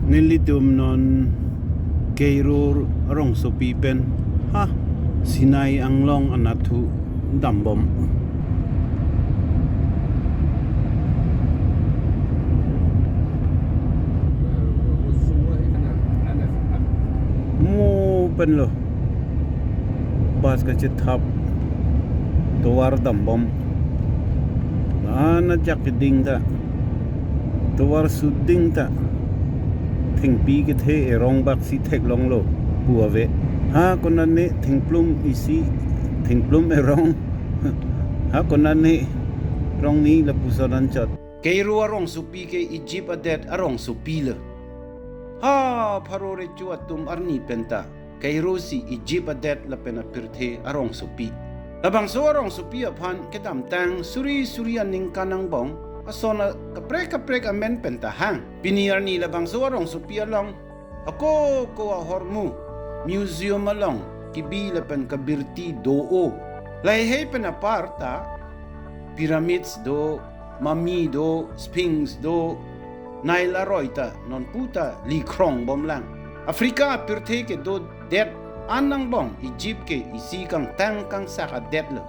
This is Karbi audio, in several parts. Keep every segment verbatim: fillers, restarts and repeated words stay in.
Nelitum non Cairo arongsopi pen, ha, Sinai Anglong anatthu dambom. Mo penlo. Bus kachethap, tovar dambom. Ana jak keding ta, tovar suding ta, thengpi kethe erong bak si theklonglo pu ave. Ha konane thengplum isi, thengplum erong, ha konane rong ni lapuson anchot. Cairo arongsopi ke Egypt adet arongsopi lo. Ha Pharaoh recho atum arni penta Cairo si Egypt adet lapen apirthe arongsopi. Labangso arongsopi aphan kedamtang suri suri aningkan angbong ason a kaprek kaprek amen penta hang. Pini arni labangso arongsopi along ako ako ahormu, museum along kebi lapen kabirti do-o. Lahei pen apar ta pyramids do, mummy do, sphinx do, Nile aroi ta nonpu ta likrong bomlang. Africa apirthe kedo det an angbong Egypt ke isi kangtang kangsak adet lo.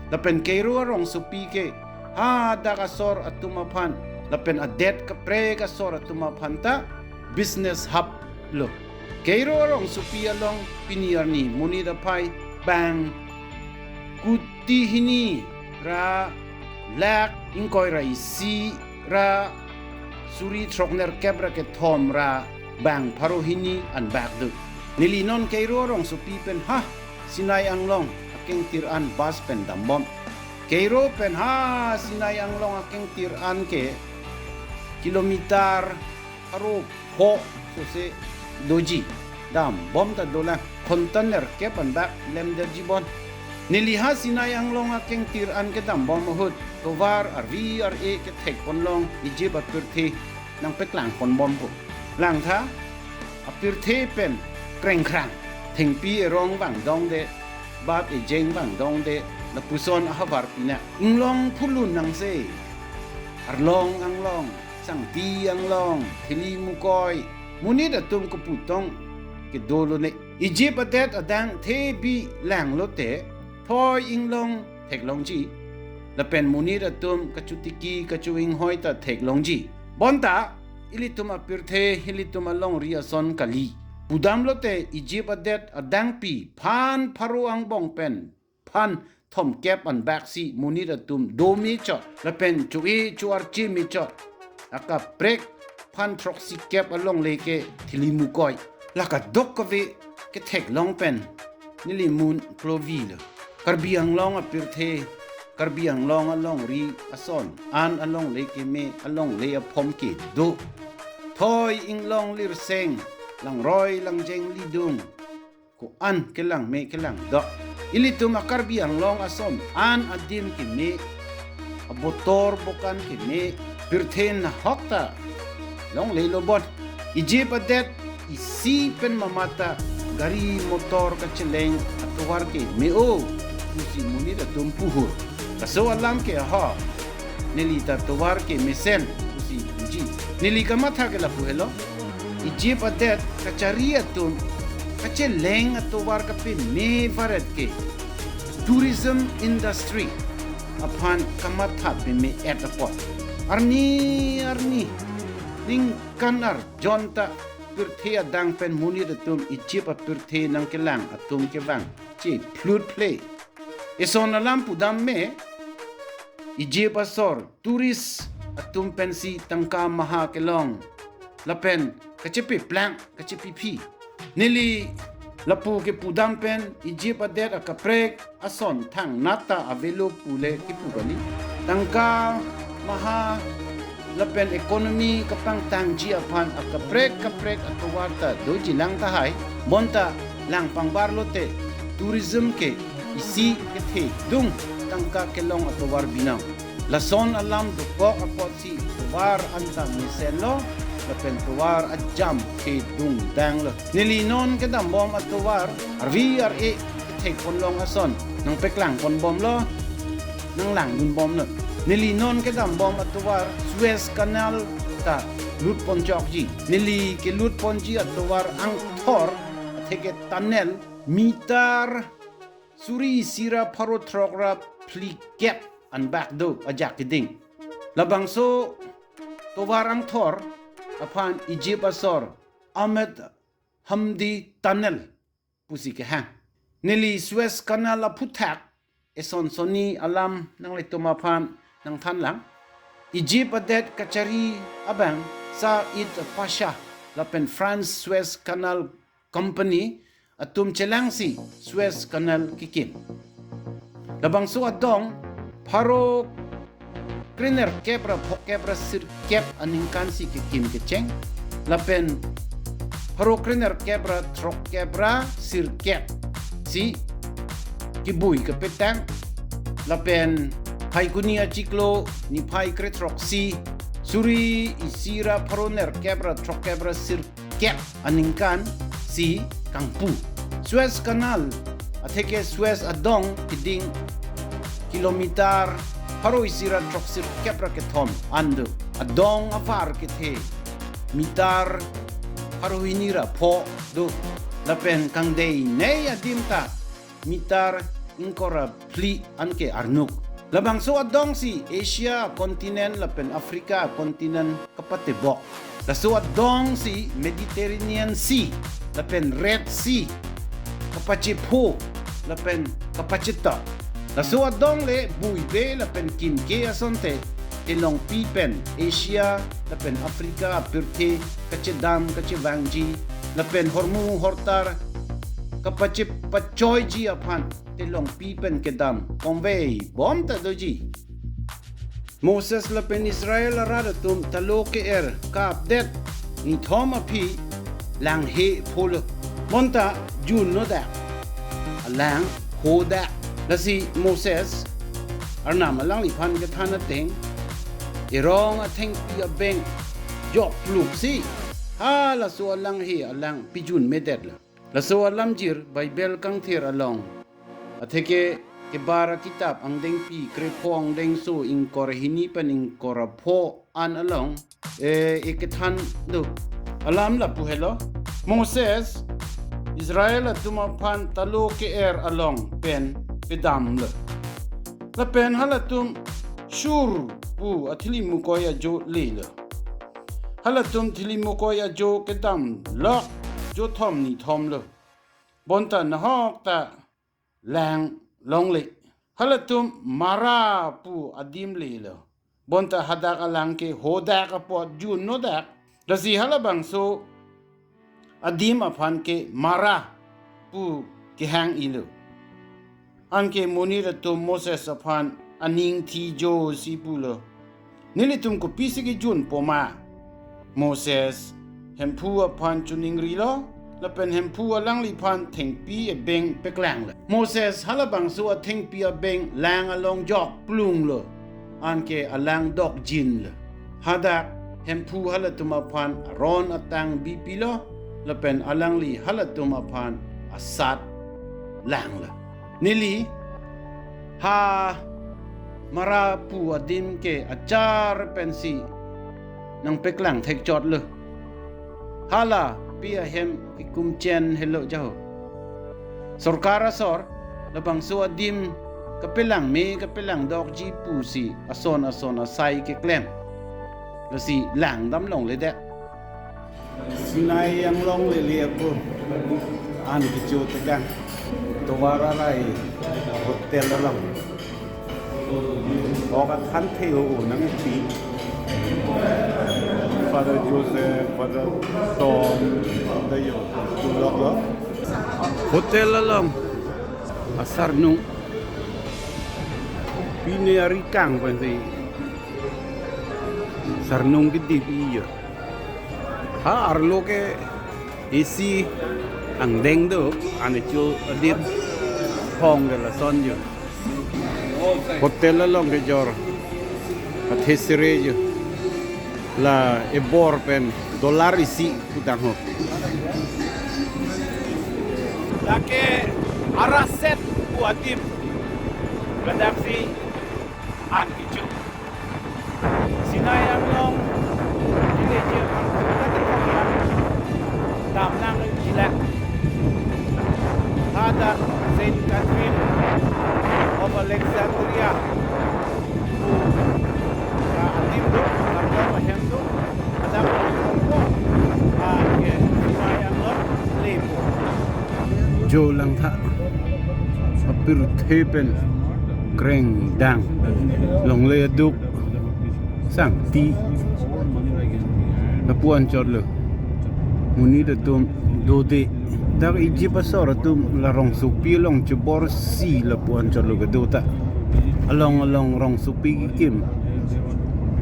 Lapen Cairo arongsopi ke hadak asor atum aphan lapen adet kaprek asor atum aphan ta business hub lo. Cairo arongsopi along pini arni monit aphai bang kuti hini ra lakh ingkoi ra isi ra suri throknerkep ra kethom ra bang pharo hini an bak do. Neli non Cairo arongsopi pen ha Sinai Anglong akengtir an bus pen dambom. Cairo pen ha Sinai Anglong akengtir an ke kilometer pharo pho sose doji. Dambom ta dolang, khontan nerkep an bak lemderji bon. Neli ha Sinai Anglong akengtir an kedambom ahut tovar arvi ar-e kethekponlong Egypt apirthe nangpeklang ponbompo. Langtha, apirthe pen krengkrang, thengpi erong vangdongde, bap ejeng vangdongde, lapuson ahavar pina. Inglong phulun nangse, arlong anglong, sangti anglong, thili mukoi, monit atum koputong kedolone. Egypt adet adang thebi langlote, thoi inglong theklongji. Lapen monit atum kachotiki kacho-inghoi ta theklongji. Bonta, ilitum apirthe, ilitum alongri ason kali. Pudamlote Egypt adet adangpi phan pharo angbong pen phan thomkep an bak si monit atum do me chot, lapen cho-e cho-archi me chot. Akaprek phan throksikep alongle ke thili mukoi. La kadokave ketheklong pen neli mun klovi lo. Karbi Anglong apirthe, Karbi Anglong alongri ason an alongle keme, alongle aphom kedo. Thoi inglong lirseng, langroi langjeng lidung, ko-an kelang me kelang dok. Ilitum a Karbi Anglong ason an adim keme, abotor bokan keme, pirthe nahok ta longlelo bon. Egypt adet isi pen mamat ta gari motor kacheleng atovar keme-o pusi monit atum puhur. Laso alam ke ho, neli ta tovar kemesen pusi puji. Neli kamatha ke lapu helo. Egypt adet kachari atum kacheleng atovar kapeme varet ke tourism industry aphan kamatha peme-et apot. Arni arni ningkan arjon ta pirthe adang pen monit atum Egypt apirthe nangkelang atum kevang chephlutphle. Eson alam pudam me, Egypt asor tourist atum pensi tangka maha kelong lapen kachepeplang kachepiphi. Neli lapu kepudam pen Egypt adet akaprek ason thangnat ta avelo pule kipu kali. Tangka maha lapen economy kapangtangji aphan akaprek kaprek atovar ta dojilang tahai. Bonta lang pangbar lote tourism ke isi kethedung tangka kelong atovar binong. Lason alam dokok apotsi tovar anta mesenlo, lapen tovar ajam kedung danglo. Neli non kedambom atovar arvi ar-e kethekponlong ason nangpeklang ponbomlo, nanglangdunbomlo. Neli non kedambom atovar Suez Canal ta lutponchokji. Neli kelutponji atovar angthor atheke tunnel meter suri isi ra pharo throk ra phlikep anbak do ajak keding. Labangso tovar angthor aphan Egypt asor Ahmed Hamdi Tunnel pusi kehang. Neli Suez Canal aphuthak eson sonni alam nanglitum aphan nangthanlang. Egypt adet kachari abang Said Pasha lapen France Suez Canal Company atum chelangsi Suez Canal kekim. Labangso adong pharo krenerkep ra phokep ra sirkep aningkan si kekim kecheng. Lapen pharo krenerkep ra throkkep ra sirkep si kebui kepetang. Lapen Phaikuni achiklo niphai krethroksi suri isi ra pharo nerkep ra throkkep ra sirkep aningkan si kangpu. Suez Canal atheke Suez adong keding kilometer pharo isi ra throksirkep ra kethom an do. Adong apar kethe meter pharo hini ra pho do. Lapen kangdeinei adim ta meter ingkoi ra phli anke arnuk. Labangso adong si Asia continent lapen Africa continent kapatebok. Laso adong si Mediterranean Sea lapen Red Sea kapachepho lapen kapachetok. Laso adong le buibe lapen kimke asonte telongpi pen Asia lapen Africa apirthe kachedam kachevangji lapen hormu hortar kapachepachoiji aphan telongpi pen kedam kongvei bom ta doji. Moses lapen Israel arat atum talo ke-er kapdet nithom aphi langhe pholo. Bonta junno dak, alang ho dak. Lasi Moses Arnam alangliphan kethan ateng, erong athengpi abeng jokpluk si halaso alanghe alang pijunmedetlo. Laso alamjir Bible kangthir along atheke Kebar akitap angdengpi krepho angdengso ingkoi ra hini pen ingkoi ra pho an along, eh, ekethan do. Alam lapu helo. Moses Israel atum aphan talo ke-er along pen pedamlo. Lapen halatum Shur pu athili mukoi ajo lelo. Halatum thili mukoi ajo kedam lok jothom nithomlo. Bonta nahok ta lang longle. Halatum Mara pu adim lelo. Bonta hadak alang ke hodak apot junno dak. Lasi halabangso adim aphan ke Mara pu kehang-ilo. Anke monit atum Moses aphan aning thijo si pulo, "Nelitum kopisi kejunpo ma?" Moses Hemphu aphan choningrilo, lapen Hemphu alangliphan thengpi abeng peklanglo. Moses halabangso athengpi abeng lang along jokplunglo, anke alang dokjinlo. Hadak Hemphu halatum aphan aron atang bipilo, lapen alangli halatum aphan asat langlo. Neli ha Mara pu adim ke achar pensi nangpeklang thekchotlo. Hala pi ahem ikum chen helo jaho. Sorkar asor labangso adim kapelang me kapelang dokji pusi ason ason asai keklem. Lasi langdam longledet. Sinai anglong lele ako an kecho tekang. Tovar arai hotel along. Oka than the ho nang pi. Father Joseph, Father Tom, Father Yo, tulok lo. Hotel along asarnung. Pine ari kang pensi sarnung gidi pi yo. Ha arlo ke A C angdeng do, ane cho adim hong ke lason yo. Hotel along kejor athe sere yo. La ebor pen dollar isi putang ho. Lake araset pu adim. Kadang si an kecho. Sinai Anglong, village ang dam nangji lang. Hadak Saint Catherine of Alexandria pu ka adim do, kardom ahem do, hadak Anglong ko, ah, ke Sinai Anglong lepo. Jo langtha, apirthe pen krengdang, longle aduk sangti lapu-an chotlo. Monit atum dode. Dak Egypt asor atum la rongsopi along cheborsi lapu-an chotlo kedo ta. Along along rongsopi kekim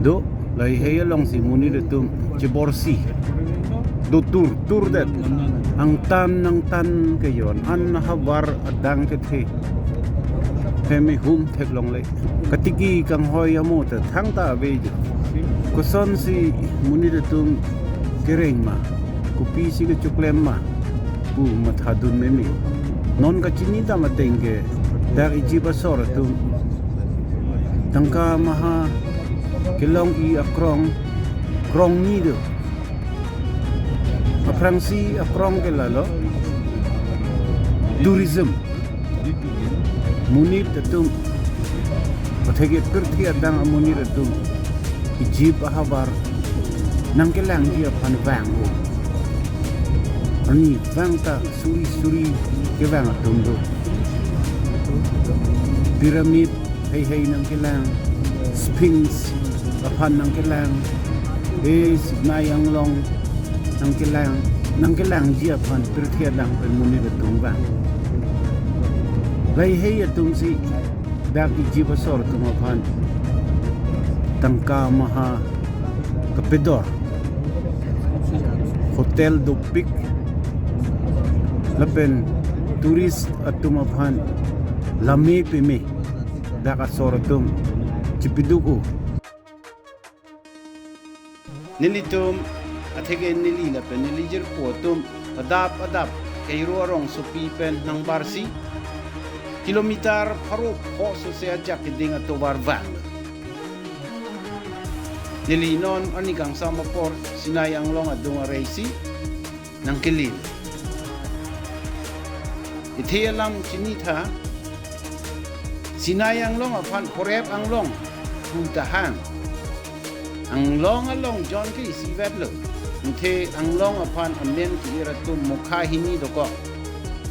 do, lahei alongsi monit atum cheborsi do, tur turdet. Angtan angtan ke jo-an, an havar adang kethe. Hemi hum theklongle. Katiki kanghoi amo ta thangta ave jo. Kosonsi monit atum kereng ma, kopisi kechoklem ma pu mathadun meme. Non kachini dam ateng ke dak Egypt asor atum tangka maha kelong-i akrong, krongni do. Aphrangsi akrong ke lalo tourism. Monit atum, atheke pirthe adang amonit atum Egypt ahavar nangkelangji aphan vang-o. Arni vang ta suri suri kevang atum do. Pyramid heihei nangkelang, Sphinx aphan nangkelang, eh, Sinai Anglong nangkelang, nangkelangji aphan pirthe adang pen monit atum vang. Lahei atumsi dak Egypt asor atum aphan tangka maha kepedor, hotel dopik lapen tourist atum aphan lame peme, dak asor atum chipiduk-o. Nelitum, atheke neli lapen neli jirpo atum adap adap Cairo arongsopi pen nangbarsi kilometer pharo pho sose ajak keding atovar vang. Neli non arni kangsam apor Sinai Anglong adung areisi nangkele. Ithe alam chinitha, Sinai Anglong aphan Horeb Anglong pu ta hang. Anglong along John ke isivetlo. Ithe Anglong aphan amen ke-ir atum mokha hini dokok.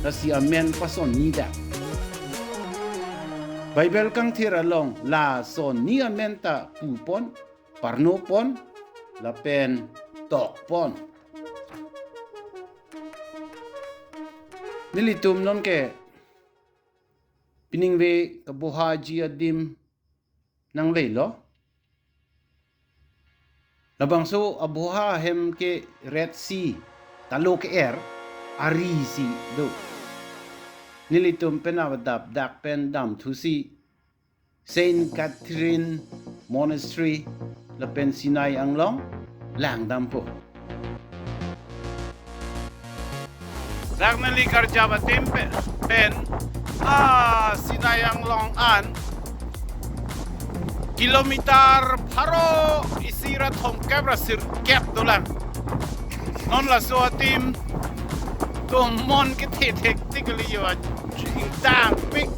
Lasi amen pasonni dak. Bible kangthir along lasonni amen ta pupon, parnopon, lapen tokpon. Nelitum nonke piningve kabohaji adim nangvelo. Labangso aboha ahem ke Red Sea, talo ke-er, ari si do. Nelitum penap adap dak pen damthusi Saint Catherine Monastery lapen Sinai Anglong langdampo. Dak neli karjap adim pe-, pen, ah, Sinai Anglong an kilometer pharo isi ra thomkep ra sirkep dolang. Non laso adim tum mon kethe thektik kali jo, ajo ingtangpik,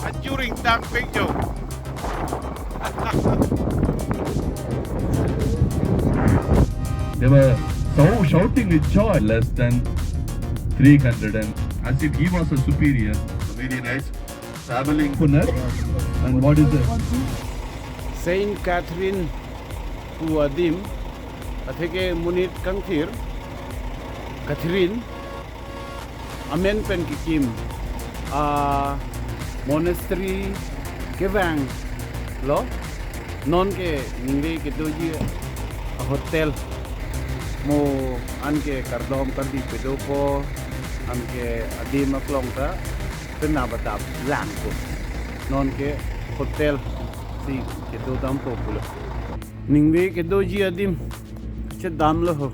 ajo ingtangpik jo. They were so shouting with joy, less than three hundred, and as if he was a superior. Very nice. Traveling. Punar. And what is it? Saint Catherine pu adim, atheke monit kangthir, Catherine amen pen kekim a monastery kevang lo. Nonke ningve kedoji a hotel mo anke kardom kardi pedopo, anke adim aklong ta penap adap langpo. Nonke hotel si kedodampo pulo. Ningve kedoji adim chedamlo ho.